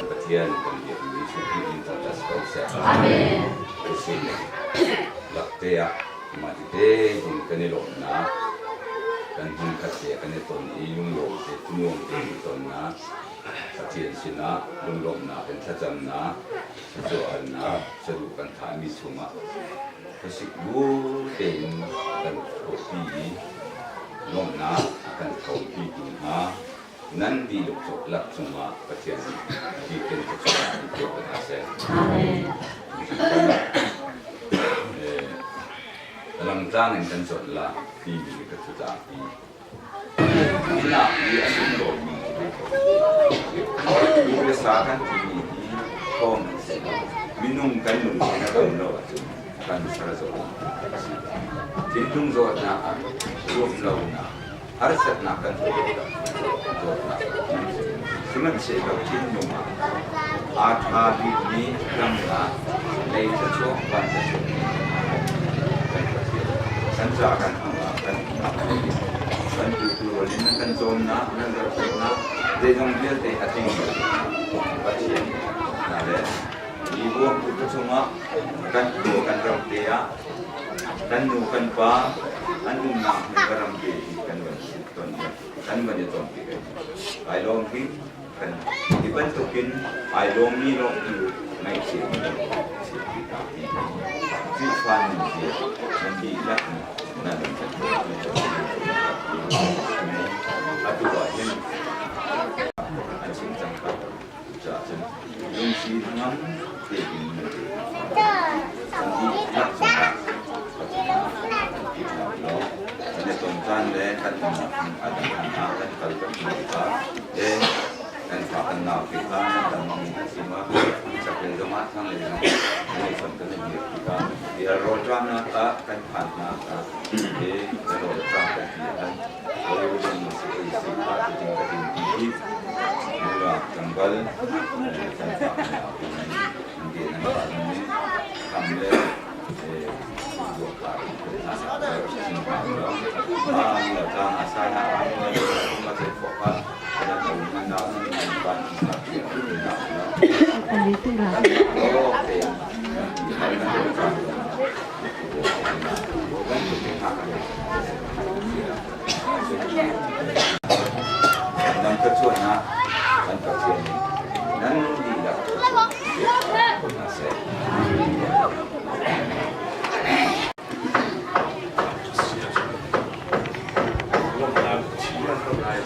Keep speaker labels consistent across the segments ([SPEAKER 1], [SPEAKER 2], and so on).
[SPEAKER 1] Pathian kan biakmi sungpi in thangṭhat ko seh. Amen. Lakte ah mah tete in kan i lawmhnak kan hmunkhat te kan i ton i lunglawm te nuam te i tonnak Pathian sinah lunglawmhnak in thlacamnak thluachuah saduh kan thahmi chungah khuasik bu tein kan thawhpi i lawmhnak a kan thawhpitu hna nan dihlak lak cungah Pathian nih a bikin thluachuahnak in pe ko hna seh. Langtlang in kan zawt la timi ka thutlangpi. Hinak i a sunglawimi Usa kan timi hi thawng an si. Minung kan lungthin a dam lo ahcun kan ser zawtnak a si. Thinlung zawtnak ah ruamlonak, harsatnak kan ton tikah zawtnak a ti. Sihmanhsehlaw thinlung ah aa ṭha bikmi damnak, lei thluachuah, van thluachuah kan Pathian kan ca kan hang ah kan kan tutu rawl in nan kan cawmnak, nan zohkhenhnak, zeizong vialte a tling Pathian hna le hi buangtu chungah kan khua kan ram te ah kan nu kan pa an umnak hmun ka ram te hi kan van ton kan van i ton ti ai lawm hi kan hi bantukin ai lawmmi lawmtu ngaihchia Khrihfa nunzia nan dihlak nan atu ah hin an chim cang ka cucaah cun lungsi ngam tein nan kan dihlak cungah kan i ton caan le kan umnak a dang ah kan kal kan hmuh tikah le kan fa kan nau te kha nan dang mi an si ma chaklei zongah thlanglei zongah lei son kan i dir tikah hi rawlṭamnak ah kan phannak ah hi rawlṭam kan ti ahhan Hollywood in si ei si kha cutin ka tin ti hi nula tlangval kan fa kan nau te nan de nan fa nan tham le Nan ka chuahnak kan Pathian nih nan dihlak ko hna seh.
[SPEAKER 2] Lawmhnak chim an ko lai.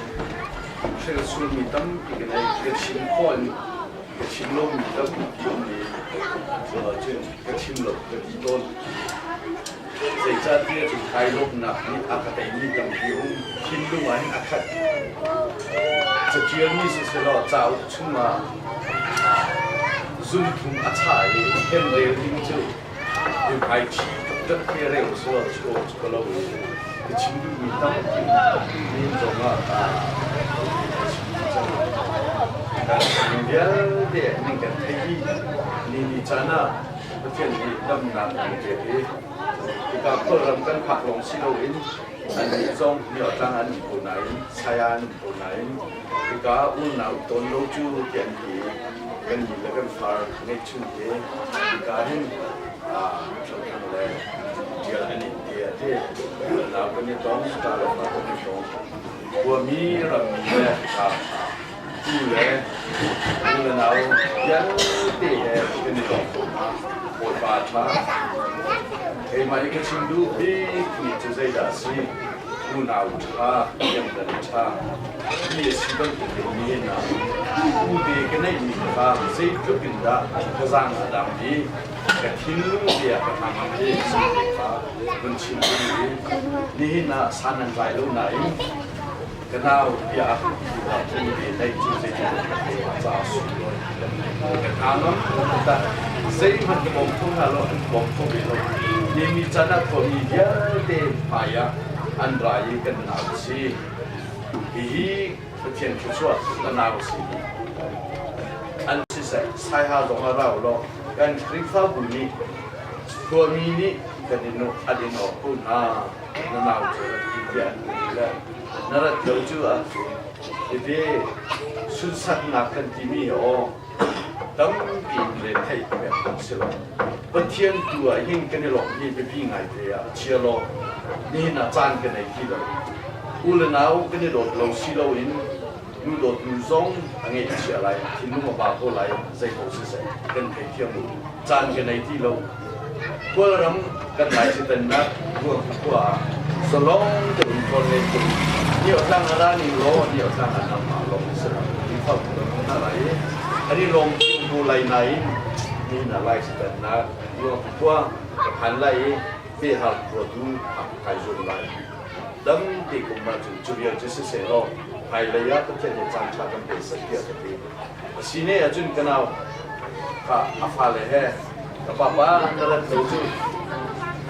[SPEAKER 2] Hrilsulmi tampi ka nei. Ka chim khawh in ka chim lomi tampi um i cun ka chim lo ka ti tawn. Zeicahtiah cun kai lawmhnak nih a ka teimi tampi um. Thinlung ah hin a khat. Caṭialmi siselaw cauk chungah zunthum a chah i henrel ding cu hmai ṭhi taktak khi rel selaw cu cu ka lo i ka chim duhmi tampi nin zongah ka chim cang. Kan vialte ning kan thei i ni ni caan ah Pathian nih damnak kan pek i hika Kawlram kan phak lawng si loin annih zong Myohtlang an um ko nain Saya an um ko nain hika unau tawn lo cu ti an ti i kan ni le kan far ngeihchun te hika hin Thangthang le Ṭial an in ti a ti. Nau kan i tong, ṭa le fa kan i tong. Khuami rammi le u le u le nau vialte he kan i tong ko hna. Bawipa a ṭha. Keimah i ka chim duh bikmi cu zeidah a si? Unau ṭha, riandan ṭha, mi a si bantuk in nihin ah ute ka neihmi kha zeitluk in dah ka zaang a dam i ka thinlung te ah ka hnangam i te kha vun chim ding i nihin ah san nan tlai lo nain ka nau tiah ti ve dai cu zeitluk in keimah caah sunglawi ka hnangam tak zeihmanh ka bawm kho hna lo an bawm kho ve lo ni mi can ah khuami vialte hmai ah an ra i kan nau si hihi Pathian thluachuah ka nau si an siseh saiha zong ah rau law kan Khrihfabu nih khuami nih. Kan in an in awk ko hna. Na nau cu rat ti tiah an ti le na rat lo cu ahcun hihi sunsaknak kan timi hi aw tampi in ren theih pek kan si lo. Pathian tu ah hin kan i lawmh hi biapi ngaite ah chia law nihin ah caan ka nei ti lo. U le nau kan i dawt lo si loin nu dawt nu zong a ngeihchia lai, thinlung a ba ko lai, zei ko siseh kan theithiam u. Caan ka nei ti lo. Kawlram kan laisitannak ruang khua ah zalong tein tlawnlen tung niawtlang a ra ning law niawtlang ah nangmah lawng si lo ti kho na lai i an i lawm cio ko lai nain nihin ah laisitannak ruang khua ka phan lai i pehar khua tu kai zuam lai. Dam te kum ahcun cu vial cu siseh law hmailei ah Pathian nih caan ṭha kan pe seh tiah ka ti. A si ne ahcun ka nau kha a fale he ka papa na rat lo cu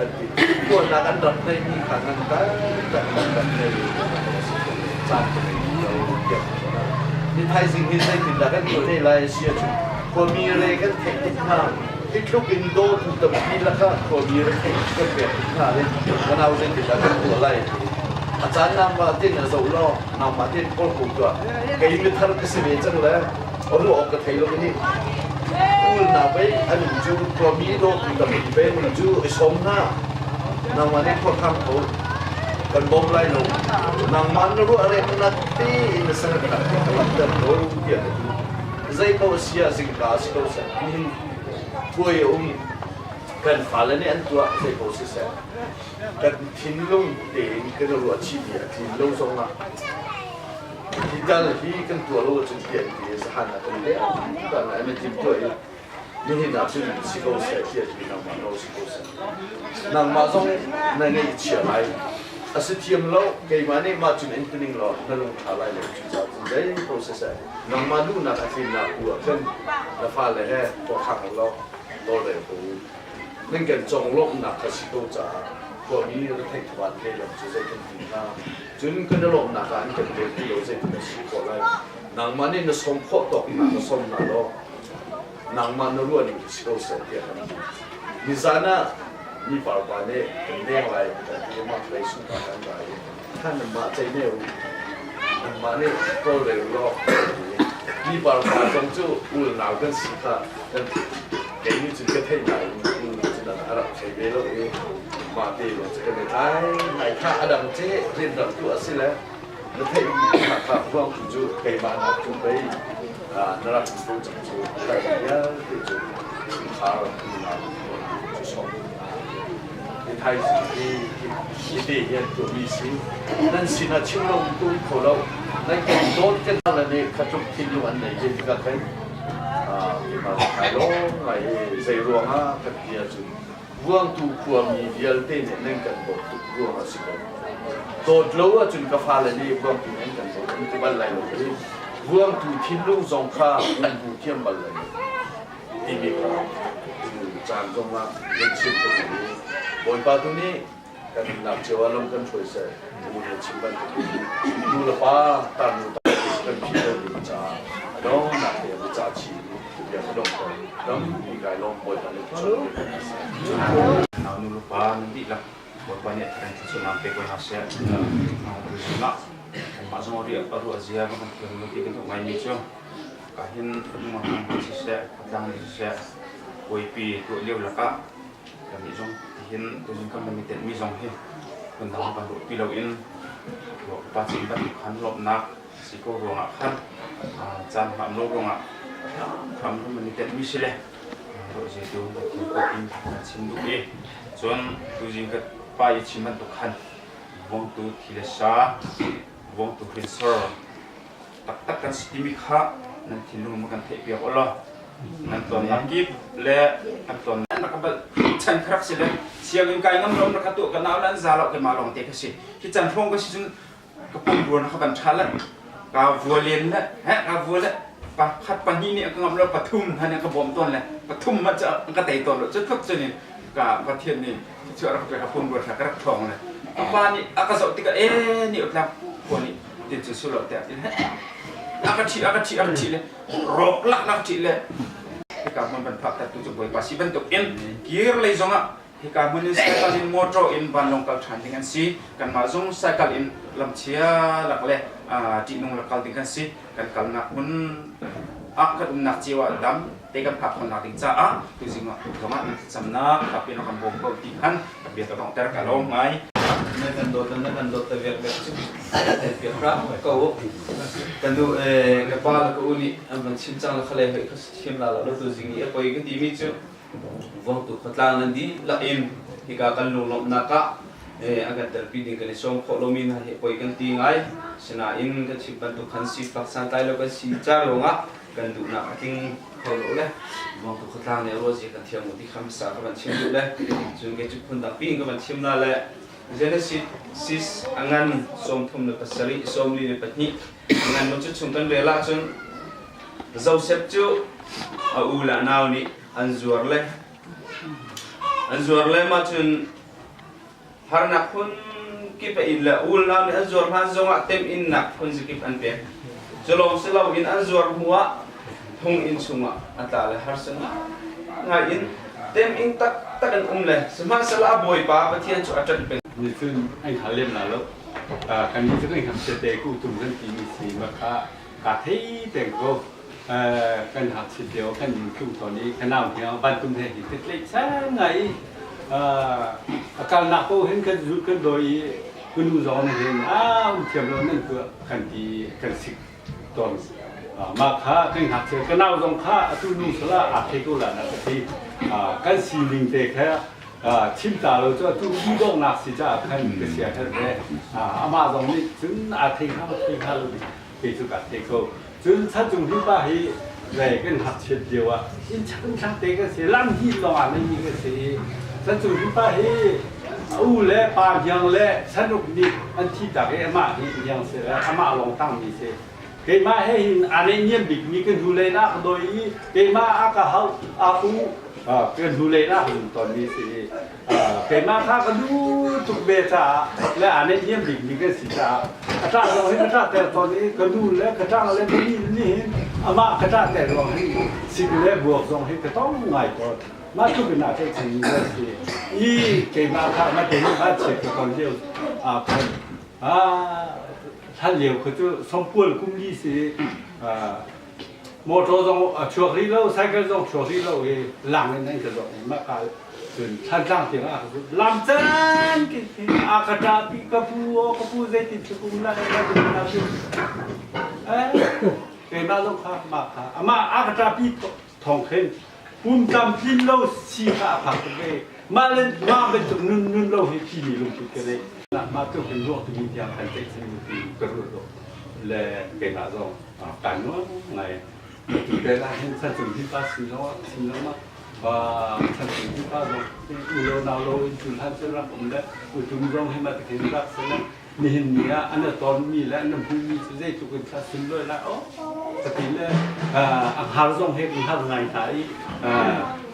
[SPEAKER 2] an ti. Tuahnak an rak neihmi kha ngan taktak an rak nei caan ka nei lo tiah ka ti. Ni thaizing hi zeitindah kan tuah ne lai a si ahcun khuami re kan theih tik hna hi tluk in dawtu tampi lakah khuami retheih kan pek tik hna le ka nau zeitindah kan tuah lai ti a caan nangmah tin a zoh law nangmah tin kawl ko tuah kei mithar ka si ve cang le ru awk ka thei lo ni ul na pei an um cu khuami dawtu tampi pe um cu i sawm hna nangmah nih khua khang ko kan bawm lai lo nangmah na ruah rek na te in na sangat tak ka lamter ko tiah ka ti zei paoh a si ah zingka a si ko seh nihin puai a um kan fale nih an tuah zei paoh siseh kan thinlung tein kan i ruah chihmi a tlin lo zongah hi tal hi kan tuah lo ahcun ti an ti zahan ah kan leh tan an i tim tuah i nihin ah cun si ko seh ti a ti nangmah no si ko seh nangmah zong na ngeih chia lai a si thiam lo keimah nih mah cun in tining law na lung ṭha lai lo cucaah cun zei paoh siseh nangmah duhnak a tlinnak tu ah khan na fale he tuahkhang law tawlrel ko u. Nan kan conglawmhnak kha si ko caah khuami retheih thuat hlei lam cu zei kan ti hnga? Cun kan i lawmhnak ah an kan tel ti lo zeitin a si khawh lai? Nangmah nih na sawm khawh tawk hna na sawm hna law nangmah na ruah ning si ko seh tiah kan ti. Nizan ah mi parpa nih kan leng lai kan ti i mah hlei sungta kan ra i khan nanmah cei ne u nanmah nih tawlrel law mi parpa zong cu ulnau kan si kha kan kei nih cun ka theih nain ulnau cu a rak thei ve lo i mah te lawng cu kan i tlai nai kha a dang ce rian rak tu a si le na theih mi kha ruang tu cu keimah nak cu pei na rak ko cang cu vialte cu chungkhar unau cu sawm hi thaizing hi hi te hi an tuahmi si nan sinah chim lo tum kho lo nan kan dawt kan le nih khatluk thinlung an nei ve tikah khan keimah kai lawm ngai i zei ruangah kan ti ahcun Vuangtu khuami vialte nih nan kan dawt tuk ruangah si ko. Dawt lo ahcun ka fale nih vuangtu nan kan dawt an ti bal lai lo i vuangtu thinlung zong kha nan hmu thiam bal lai lo timi kha caan zongah nan chim ka duh i Bawipa tu nih kan nunnak cio ah lam kan hruai seh tu na chim bantukin nu le pa tarnu kan philh lo ding caah a dongnak te ah ca chi bia ka dong ko tampi kai lawm Bawipa nih
[SPEAKER 3] Nu le pa nan dihlak Bawipa nih kan thluachuahnak pe ko hna seh. Tuzing ah kanmah zong riah a ruah zia kan thiam lo ti kan duh ngaimi cu ka hin lungmang siseh tlang siseh puaipi tuah lio lakah kannih zong tihin tuzing kan van i telhmi zong hi phundang kan ruah ti loin pa cin bantuk khan lawmhnak si ko ruangah khan caan hngah lo ruangah hram kan i telhmi si le ruahzeitu Pathian kut in kan chim duh i cun tuzing ka pa i chim bantuk khan vongtu thi le sa vongtu hrinsor taktak kan si timi kha nan thinlung ma kan theihpiak u law nan tonnak kip le kan ton rak bal chan kharak si le sianginn kai ngam rom rak tu ka nau lan za lo ke ma long te ka si hi chan hrawng ka si cun ka pum ruan kha ban tha le ka vualen le he ka vua le pa khat pahnih nih ka ngam lo pathum hna nih ka bawm tawn le pathum ma cha ka tei tawn lo cu tluk cun in ka pathian nih cu rak pe ka pum ruan kha ka rak thawng le ka pa nih a ka zoh tikah e ni utlak khua nih tin cu sulo te tin a ka ṭhi a ka ṭhi a ka ṭhi le rawk lak lak ṭhi le hika hmun ban phak tu cu bawipa si bantuk in kir lei zongah. Hika hmun in cycle in motor in vanlawng kal ṭhan ding an si. Kanmah zong cycle in lamchia lak le ṭihnung lak kal ding kan si. Kan kalnak hmun ah kan umnak cio ah dam te kan phak khawhnak ding caah tuzing zongah nan thlacamnak fakpi in kan bawm ko ti khan kan bia ka donghter ka lawm ngai.
[SPEAKER 4] Na kan dawt na kan dawt ta vek vek cu piak ram ko kan nu ka pa le ka u nih an van chim cang le khale hoi kha thiam la lo tu zing i a poi ka ti mi cu Vuangtu khuatlang nan dihlak in hika kan lunglawmhnak ah a kan telpi ding kan i sawm khawh lomi hna hi poi kan ti ngai. Sinain kan chim bantuk khan sifak santlai lo kan si ca ruangah kan duhnak a tling kho lo le Vuangtu khuatlang nih a ruahzia kan thiam u ti kha hmasa ka van chim duh le cun kei cu phun dang piin ka van chim la le Genesis a ngan 37 42 a ngan mu cu chung kan rel ahcun Joseph cu a u le a nau nih an zuar le an zuar le mah cun harnak phun kip a in le ulnau nih an zuar hlan zongah temhinnak phun zakip an pek. Cu lawng si loin an zuar hnu ah thonginn chungah a tla le harsa ngai in teming taktak in um le sihmanhsehlaw a Bawipa Pathian cu a ṭanh peng.
[SPEAKER 5] Nih cun an hal lem la lo. Kan nih cu kan hngakchia te ku tum kan ti mi si ma kha Kaa thei peng ko. Kan ngakchiat lio kan tlung tawn i ka nau hniang bantum he hi tleihchan ngai i a kalnak paoh hin kan zul kan dawi i ka nu zong nih hin a um thiam lo nan tuah kan ti kan sik tawn. Mah kha kan ngakchia ka nau zong kha atu nu sala aa thei ko la na ka ti. Kan sining te kha chim ta lo cu atu duhdawhnak si caah khan ka sia herh ve. Amah zong nih cun aa thei hnga thei hnga lo kei cu kaa thei ko. Cun chan hi pa hi zei kan ngakchiat lio ah inn chak te kan si lam hi lawng ah neimi kan si i chan cung hi pa hi a u le pa hniang le sanuk nih an thi tak i amah hi hniang si le amah lawng tangmi si. Keimah he hin aa neihniam bikmi kan hnulei ah ka dawi i keimah a ka hauh a u kan hnulei ah ka um tawnmi si i keimah kha ka duh tuk ve caah le aa neihniam bikmi kan si caah a ṭah zong hi ka ṭahter tawn i ka nu le ka ṭang le ka ni nih hin amah ka ṭahter ruang hin sik le buak zong hi ka tong ngai tawn. Mah tluk in aa tlaihchanmi kan si i keimah kha mate nih vanchiat ka ton lio ah khan hlan lio kha cu sawmpual kum li si motor zong a chuak rih lo cycle zong chuak rih lo i lang in an ka zawh i mah ka cun Thlantlang tiang a ka zut lam can ki a ka ṭahpi ka pu aw ka pu zeitin si kum la ka kum la cu eh keimah zong kha mah kha amah a ka ṭahpi thawng khin pum tlamtlin lo si kha a phak tuk ve mah le mah bantuk nun nun lo hi timi lungput ka nei mah tluk in ruak timi tiang kan tlaih cang ti ka ruat lo le keimah zong kaa nuam ngai tu te la hin chan cung hi pa sin zong sin zong ma chan cung hi pa zong u lo nau lo in cun han cun rak um le u tum zong hi ma te rak se le nihin ni ah an tonmi le an hmuhmi cu zeitluk in thla sunlawi lai aw ka ti le a hngar zong he ka hngar ngai hna i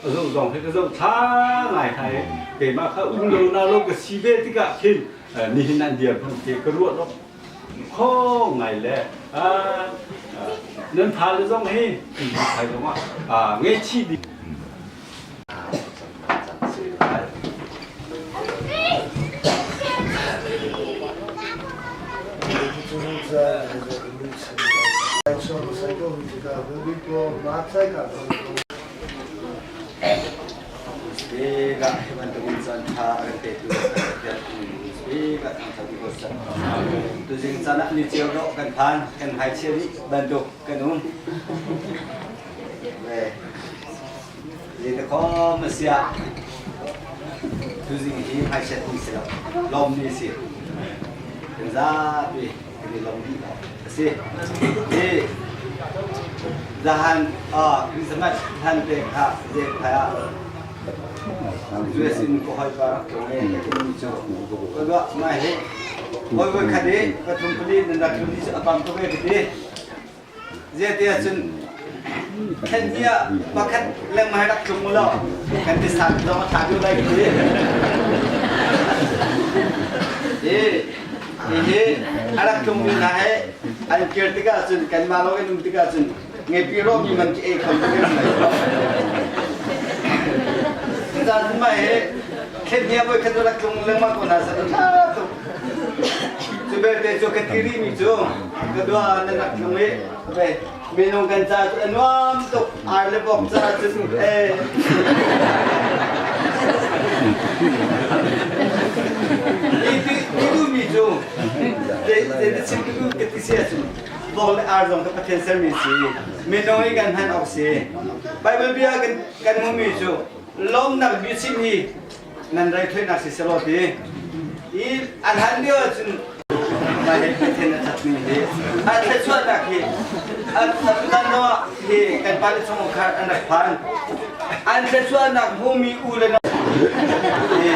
[SPEAKER 5] a zoh zong he ka zoh thla ngai hna i keimah kha um lo na lo ka si ve tikah khin nihin an dir hmun te ka ruah lo kho ngai le nan pha le zong hi thai zong ah ngeichih ding.
[SPEAKER 1] Tuzing caan ah ni cio dawh kan phan kan hmaichia dih bantuk kan um. Zeitikawm a si ah tuzing hi hmaichiat ni si lo, lawm ni si. Kan zapi kan i lawm dih a si. Hi zahan Christmas hlan te kha zei phai ah US in ka hawipa rak tlung e ka timi cu ka ruah mai hi hawi voi khat i pathum pali nan rak tlun ni cu a pam tuk e ka ti. Zeitiah cun thlen hi ah pakhat lengmang hi rak tlung u law kan tisan zong a ṭha deuh lai ka ti. Hi hihi a rak tlungmi hna he an kir tikah cun kanmah lawng in um tikah cun ngepi rawhmi man khi ei kho ti kan si lai. Cucaah cun mah hi
[SPEAKER 6] Thlet voi khat rak tlung lengmang ko hna seh ṭha tuk. Cu belte cu ka ti rihmi cu ka dua nan rak tlung i minung kan ca cu a nuam tuk ar le vok ca cun eh. Ti duhmi cu zei na chim ka ti si ahcun vok le ar zong ka Pathian sermi si minung i kan hman awk si. Bible bia kan kan hmuhmi cu lawmnak biachim hi nan raithuainak si selaw ti i an han lio ahcun mah hi Pathian a thatmi hi a thluachuahnak hi an ah hi kan pale chungkhar an rak phan an thluachuahnak hmumi u le hi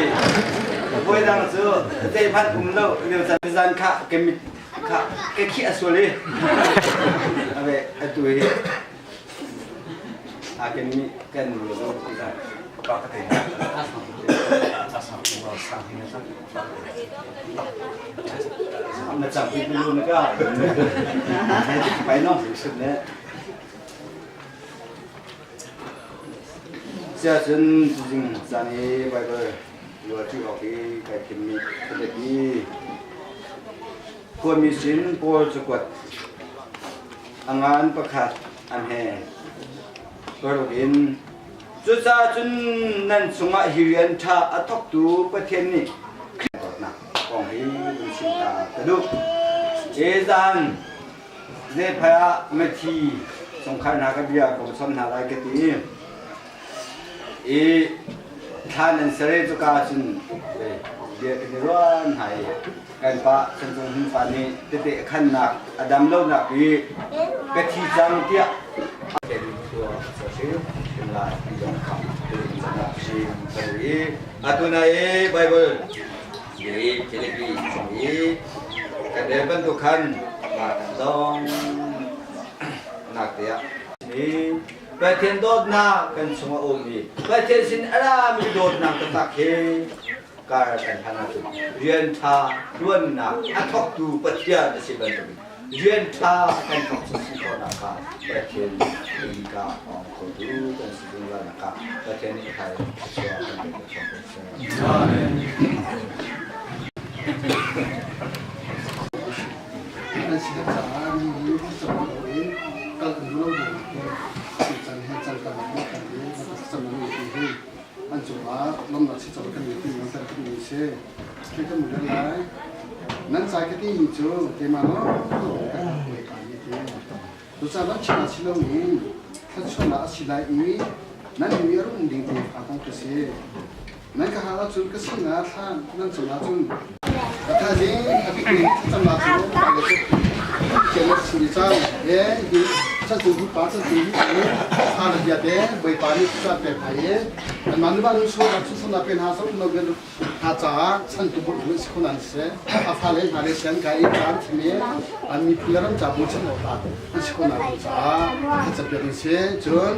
[SPEAKER 6] voidang cu zeihmanh um lo lio caan zan kha ka mit kha ka khih a sual i abe atu hi Akin mi kan lu tidak
[SPEAKER 3] Pa ka te
[SPEAKER 6] Na chang pi lu na ka. Pai no sut ne. Sia cun tuzing zan i Bible lua ṭi awk i kai thimmi khualipi khuami sin Paul cakuat a ngan pakhat an he paruk in cucaah cun nan chungah hi rian ṭha a thawktu Pathian nih Khrih dawtnak kong hi vun chim ta ka duh. Ezan zephai ah mithi chungkhar hna ka bia ka va chawnh hna lai ka ti i thlan an ser i cuka ah cun bia kan i ruan hna i kan pa Chancung Hmun pa nih tete a khannak a dam lonak i ka thi cang tiah atu na i Bible i Philippi chung i kan rel bantuk khan dong nak tiah Pathian dawtnak kan chung a um i Pathian sin a rami dawtnak taktak hi kar kan hlan ahcun rian ṭha ṭuannak a thawktu Pathian a si bantukin rian ṭha kan thawk si khawhnak kha Pathian innka hawng khotu kan si zungzalnak kha Pathian nih a thluachuah kan pek ko seh.
[SPEAKER 2] Amen.
[SPEAKER 7] Nan si caah mi hi cam lo in kal an lo bu chan he chan kan kan kan i hi an cungah lawmhnak si cawk kan ti langhter ka duhmi si. Khi kan rel lai. Nan cai ka timi cu keimah lawng ka hawi ka ni ti. Cucaah nan chim ah si loin thluachuahnak a si lai i nan mi a rum ding te kha kong ka si. Nan ka hal ahcun ka sinah thla nan cam ahcun a thaizing a bikmi thlacamnak cu ka le cu Chen si cang e hi chan hi pa chan hi a la bia te Bawipa nih chan pe phai e an man ba nu so su sana pen ha so no gen ha cha chan tu bu si khon an se a fa le hna le sian ka i kan thime an mi phulam cha bu chan o ta an si khon an cha cha pe se chun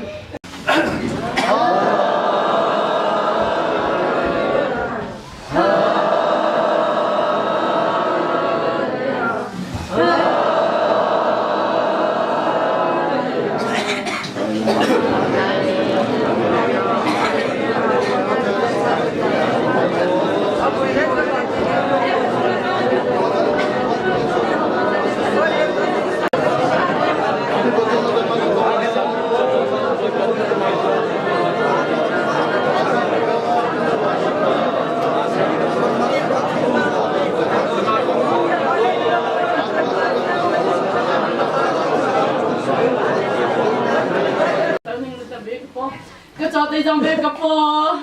[SPEAKER 8] Ka cho te jong be ka po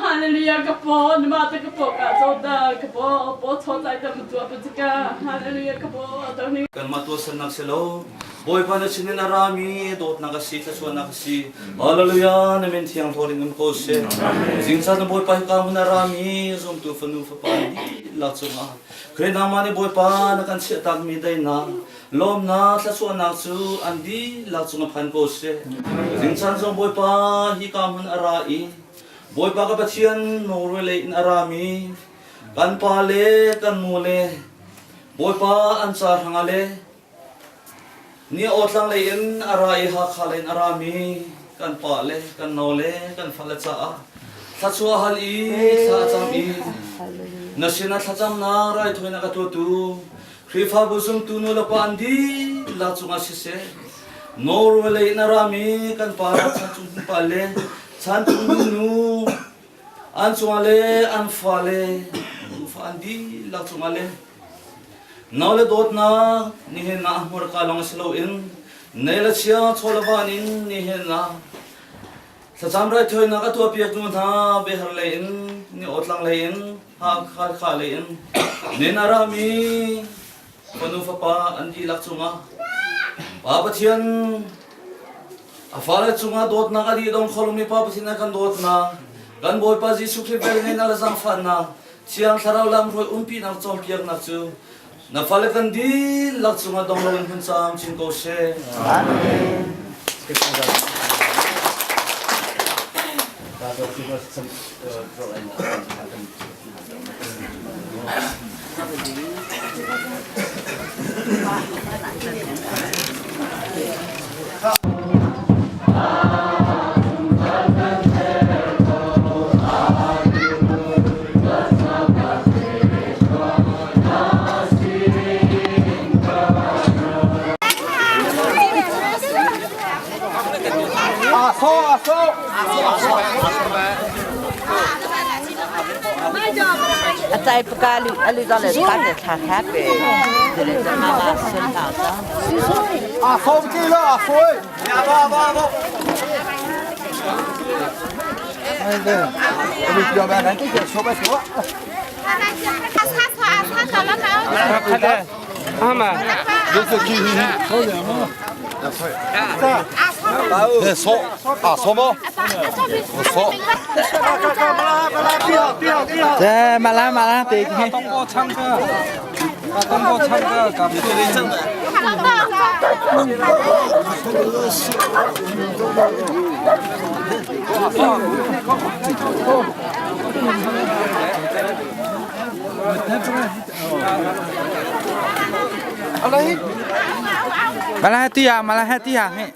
[SPEAKER 8] hallelujah ka po nima te ka po ka cho da ka po po cho chai ta mu tu pa ka hallelujah ka po to ni
[SPEAKER 4] Kanmah tuahsernak si lo Bawipa na sinin a rami dawtnak a si thluachuahnak a si Hallelujah na min thiang hlawl in um ko seh Zingzat na Bawipa hika hmun a rami zumtu fanu fapa dihlak cungah Khrih nangmah nih Bawipa na kan chiahtakmi daihnak lawmnak thluachuahnak cu an dihlak cungah phan ko seh Zingcaan zong Bawipa hika hmun a ra i Bawipa ka Pathian Norway lei in a rami kan pa le kan nu le Bawipa an ca hrangah le ni awtlang lei in a ra i Hakha lei in a rami kan pa le kan no le kan fale caah Thluachuah hal i thla cam i na sinah thlacamnak raithawinak a tuahtu Khrihfabu zumtu nu le pa an dihlak cungah siseh, Norway lei in a rami kan pa Chan Cung pa le Chan Cung nu an cungah le an fale nufa an dihlak cungah le nau le dawtnak nihin ah hmurka lawng si loin nei le chia chaw le van in nihin ah Thlacam raithawinak a tuahpiaktu hna biahar lei in, ni awtlang lei in, Hakha lei in nen a rami fanu fapa an dihlak cungah Pa Pathian a fale cungah dawtnak a dih dong kho lomi Pa Pathian a kan dawtnak kan Bawipa Jesuh Khrih velngeihnak le zaangfahnak Thiang Thlarau lamhruai umpinak cawnpiaknak cu na fale kan dihlak cungah dong loin hun caam chin ko seh.
[SPEAKER 6] Amen.
[SPEAKER 9] 在不咖喱，阿里到来干的茶咖啡，这里在妈妈身上。
[SPEAKER 6] 啊，好极了，啊，水，阿爸阿爸。哎对，我们要不然这个说白说。
[SPEAKER 4] 阿妈，
[SPEAKER 6] 说啊说么？说。
[SPEAKER 4] 来，马来马来，别听。
[SPEAKER 3] 东哥唱歌，东哥唱歌，咱们这里挣的。
[SPEAKER 4] 马来对呀，马来对呀，嘿。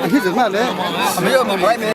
[SPEAKER 6] 你怎么来？没有，没没。